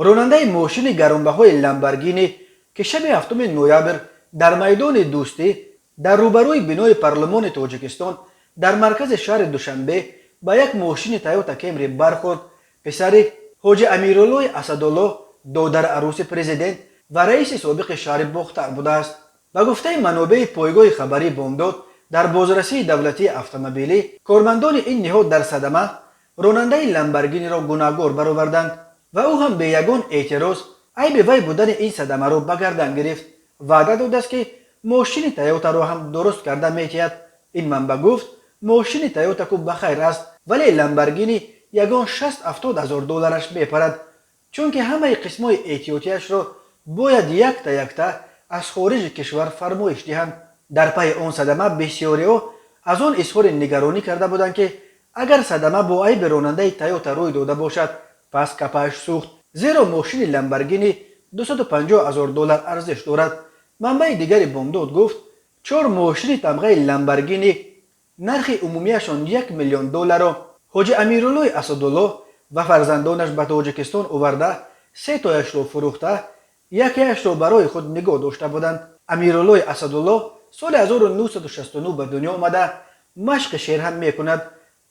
Ронандаи мошини гаронбаҳои Ламборгини, ки шаби 7 ноябр дар майдони Дӯстӣ, дар рӯбарӯи бинои парлумони Тоҷикистон дар маркази шаҳри Душанбе ба як мошини Тойота Кемри бархӯрд, писари ҳоҷи Амируллои Асадулло, додари арӯси президент ва раиси собиқи шаҳри Бохтар будааст. Ба гуфтаи манобеи пойгоҳи хабарии Бомдод, дар бозрасии давлатии автомобилӣ кормандони ин ниҳод дар садама ронандаи Ламборгиниро гунаҳгор бароварданд ва ӯ ҳам бе ягон эътироз айби вай будани ин садамаро ба гардан гирифт. Ваъда додааст, ки мошини Тойотаро ҳам дуруст карда метиҳад. Ин манбаъ гуфт, мошини Тойота ку ба хайр аст, вале Ламборгини ягон 60-70 ҳазор доллараш мепарад, чунки ҳамаи қисмҳои эҳтиётиашро бояд якта якта аз хориҷи кишвар фармоиш диҳанд. Дар пайи он садама бисёриҳо аз он изҳори нигаронӣ карда буданд, ки агар садама бо айби ронандаи Тойота рӯй дода бошад, пас капааш сӯхт, зеро мошини Ламборгини 250 ҳазор доллар арзиш дорад. Манбаи дигари Бомдод гуфт, чор мошини тамғаи Ламборгини нархи умумиашон 1 миллион долларро ҳоҷи Амируллои Асадулло ва фарзандонаш ба Тоҷикистон оварда, сетояшро фурӯхта, якеашро барои худ нигоҳ дошта буданд. Амируллои Асадулло соли 1969 ба дунё омада, машқи шеър ҳам мекунад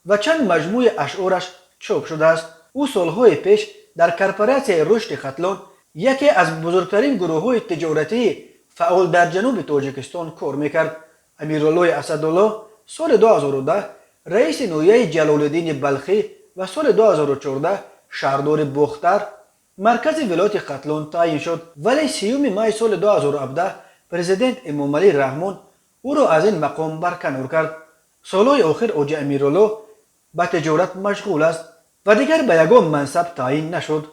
ва чанд маҷмӯи ашъораш чоп шудааст. Ӯ солҳои пеш дар корпоратсияи рушди Хатлон, яке аз бузургтарин гурӯҳҳои тиҷоратии фаъол дар ҷануби Тоҷикистон, кор мекард. Амируллои Асадулло соли 2010 раиси ноҳияи Ҷалолиддини Балхӣ ва соли 2014 шаҳрдори Бохтар, маркази вилояти Хатлон, таъйин шуд, вале 30 май соли 2017 президент Эмомалӣ Раҳмон ӯро аз ин мақом барканор кард. Солҳои охир ҳоҷи Амирулло ба тиҷорат машғул аст ва дигар ба ягон мансаб таъйин нашуд.